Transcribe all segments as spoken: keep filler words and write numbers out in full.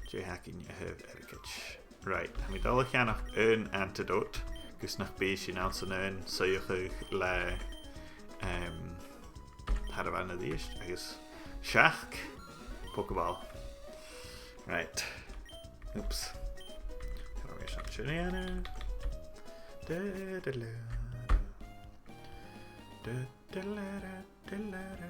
Dè th' againn a thaobh airgid? Right, tha mi dol a cheannach aon antidote, gus nach bi sinn anns an aon suidheachadh le, em, tarbh-ann a-rithist, agus seachd Pokeball. Right. Oops. Tha mi sin sin ann. Da, da, da, da. Da, da, da, da.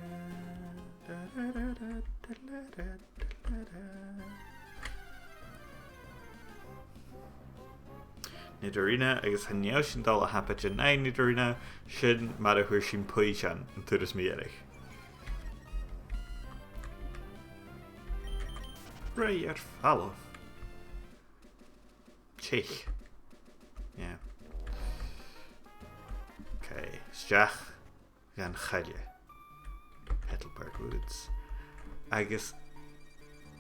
Nidorina, agus chan eil sinn dol a thapadh dhan aghaidh Nidorina, sin mar a fhuair sinn poison an turas mu dheireadh. Rèir falbh. Teich. Yeah. Okay, a-steach dhan choille. Petalburg Woods. Agus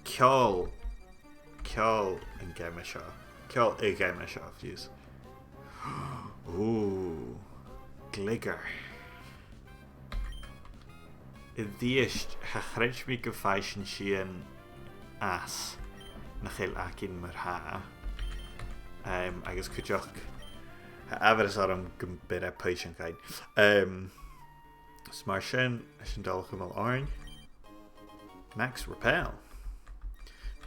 ceòl. Ceòl an geama seo. Ceòl a' gheama seo, fiù 's. Ooh. Gligar. A-rithist, cha chreid mi gum faigh sinn sìon às nach eil againn mar-thà. Em, agus cuideachd, tha amharas orm gum bi e poison againn. Em, is mar sin, tha sinn dol a chumail oirnn. Max Repel.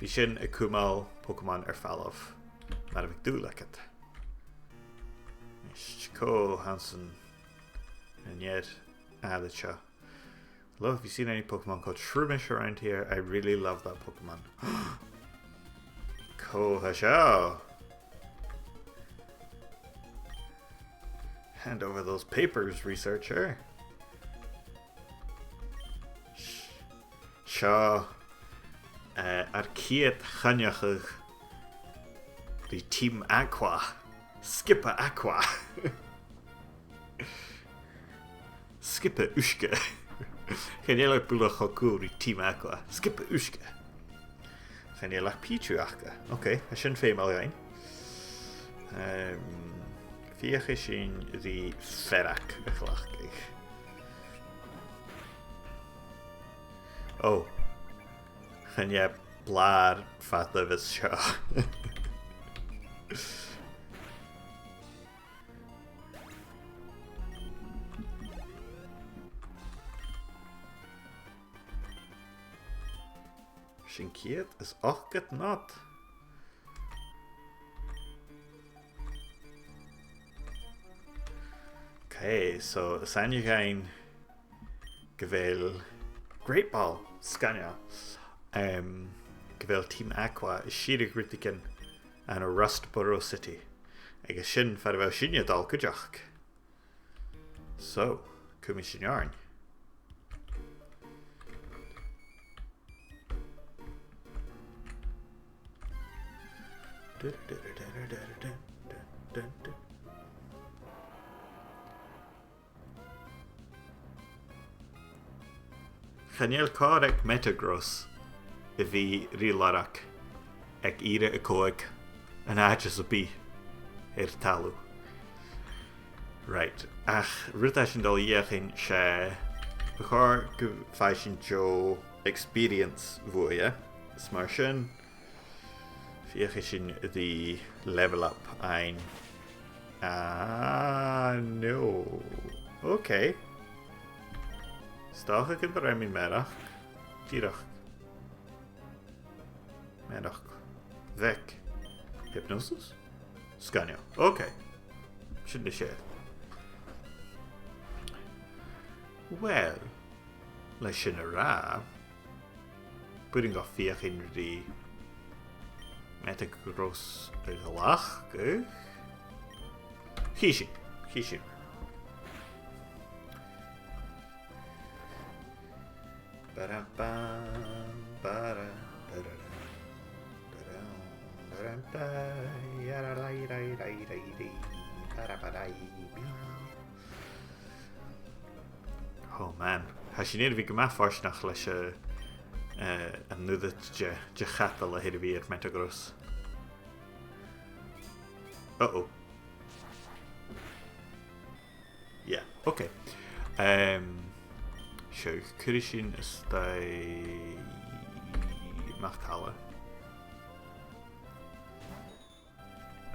Bidh sin a' cumail Pokémon air falbh, mar a bhiodh dùil agad. Is cò th' anns an, an fhear àraid seo? Hello, have you seen any Pokemon called Shroomish around here? I really love that Pokemon. Cò tha seo? Hand over those papers, researcher. S-, seo, eh, ar ciad choinneachadh ri Team Aqua. Sgioba Aqua. Sgioba uisge. Chan eil e buileach cho cool ri Team Aqua. Sgioba uisge. Chan eil ach Pichu aca. Ok, tha sin feumail dhuinn. Em, feuchaidh sinn ri fearg a chleachdadh. Ò. Chan e blàr fada a bhios seo. Sin ceud is ochdad not. Ok, so, 's aithne dhuinn gu bheil Great Ball, sgoinneil, em, gu bheil Team Aqua a' sireadh rudeigin ann an Rustboro City. Agus sin far a bheil sinne a' dol cuideachd. So, cumaidh sinn oirnn. Chan eil còir aig Metagross a bhith ri lorg aig ìre a còig an àite sam bith air talamh. Right. Ach rud a tha sinn a' dol a dh'fheuchainn, 's e, bu chòir gum faigh sinn deagh experience bhuaithe. Is mar sin, feuchaidh sinn ri level up fhaighinn. Ah, no. Ok. 'S dòcha gun do rinn mi mearachd. Dìreach. Mearachd. Bheag. Hypnosis? Sgoinneil. Ok. Sin e. Uill, leis sin a ràdh, b' urrainn dhomh feuchainn ri Metagross a ghlacadh. Chì sinn, chì sinn. Ba-da-bam, ba-da, ba-da-da, ba-da, ba-da-da, ya-da-dai-dai-dai-dai-dai, ba-da-ba-dai-bi. Oh man, tha sinn air a bhith gu math fortanach leis a', eh, an uiread de, de chadal a th' air a bhith air Metagross. Uh-oh. Yeah, ok. Em, seo, cuiridh sinn a-steach a-mach talla.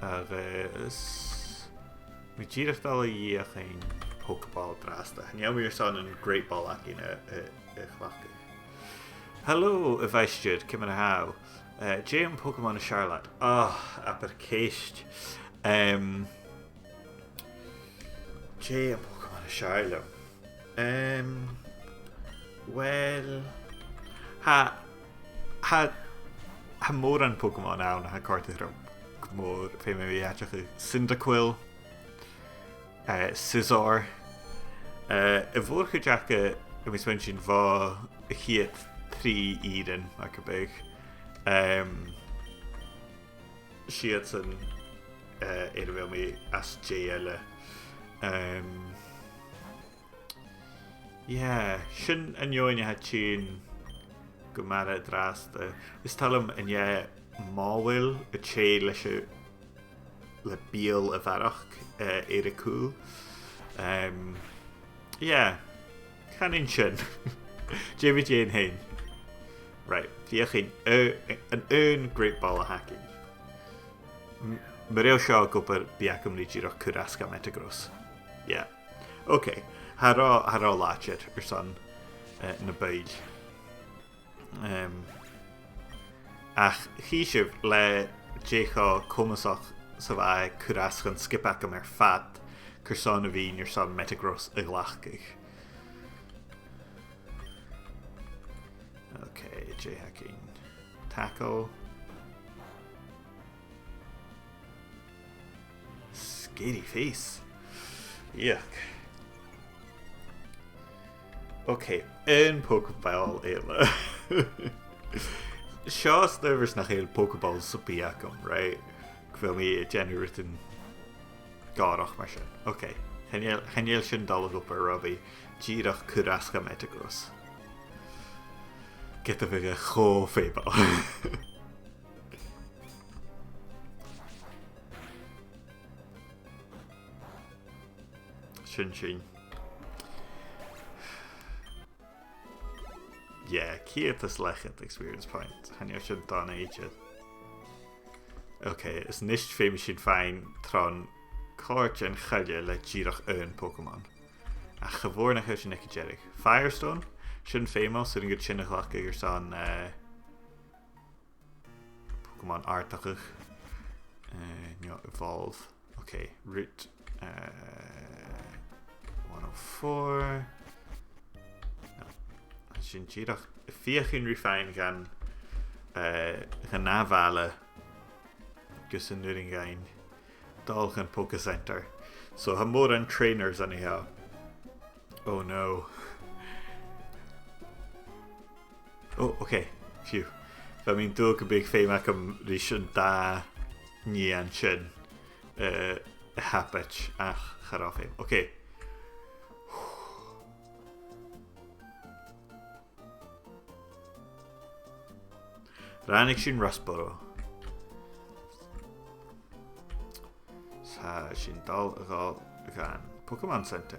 Agus, mi dìreach a' dol a dh'fheuchainn Pokeball an-dràsta. Chan eil mi airson an Great Ball againn a, a, a chleachdadh. Hello, a Mhaighstir, ciamar a tha thu? Eh, dè am Pokémon as fheàrr leat? Ah, abair ceist. Em, dè am Pokémon as fheàrr leam? Em, well, tha, tha, tha mòran Pokémon ann a tha a' còrdadh rium gu mòr. Feumaidh mi aideachadh Cyndaquil, eh, Scizor. Eh, a' mhòr-chuid aca, tha mi a' smaoineachadh, bho a' chiad trì ìrean, mar gum biodh. Em, 's iadsan, eh, air a bheil mi as dèidh eile. Em, yeah, sin an fheadhainn a tha a' tighinn gu math an-dràsta. Is toil leam an dèidh mòbhail a' tè leis a', le beul a bharrachd, eh, air a cùl. Em, yeah, chan ann sin. Dè mu dheidhinn fhèin? Right, feuchainn, eh, an aon Great Ball a th' againn. M-, mura h-eil seo ag obair, bidh agam ri dìreach cur às dha Metagross. Yeah. Ok. Tha e ro, tha e ro làidir airson, eh, na buill. Em, ach chì sibh le dè cho comasach 's a bha e cur às dhan sgioba agam air fad, carson a bhithinn airson Metagross a ghlacadh. Ok, dè th' againn? Tackle. Scary face. Yuck. Ok, aon Pokeball eile. Seo as t-adhbhar 's nach eil Pokeballs sam bith agam, right? Gu bheil mi a' dèanamh rudan gòrach mar sin. Ok, chan eil, chan eil sin a' dol a dh'obair, Robbie. Dìreach cur às dha Metagross. Ged a bhiodh e cho feumail. Sin sin. Yeah, ceud is leth-cheud experience point. Chan eil sin dona idir. Ok, is a-nis feumaidh sinn faighinn tron chòrr den choille le dìreach aon Pokémon. Ach cha mhòr nach eil sinn aig an deireadh. Firestone, sin feumail, 's urrainn dhut sin a ghlacadh airson, eh, Pokémon àrdachadh. Eh, no evolve. Ok, route, eh, one oh four. No. Tha sinn dìreach a' feuchainn ri faighinn dhan, eh, dhan ath bhaile gus an urrainn dhuinn dol dhan Poké Center. So, tha mòran trainers an seo. Oh no. Oh, ok. Phew. Bha mi an dùil gum biodh feum agam ris an dà nighean sin, eh, a shabaid, ach cha robh feum. Ok. Ràinig sinn Rustboro. Tha sinn a' dol a dhol dhan Pokémon Center.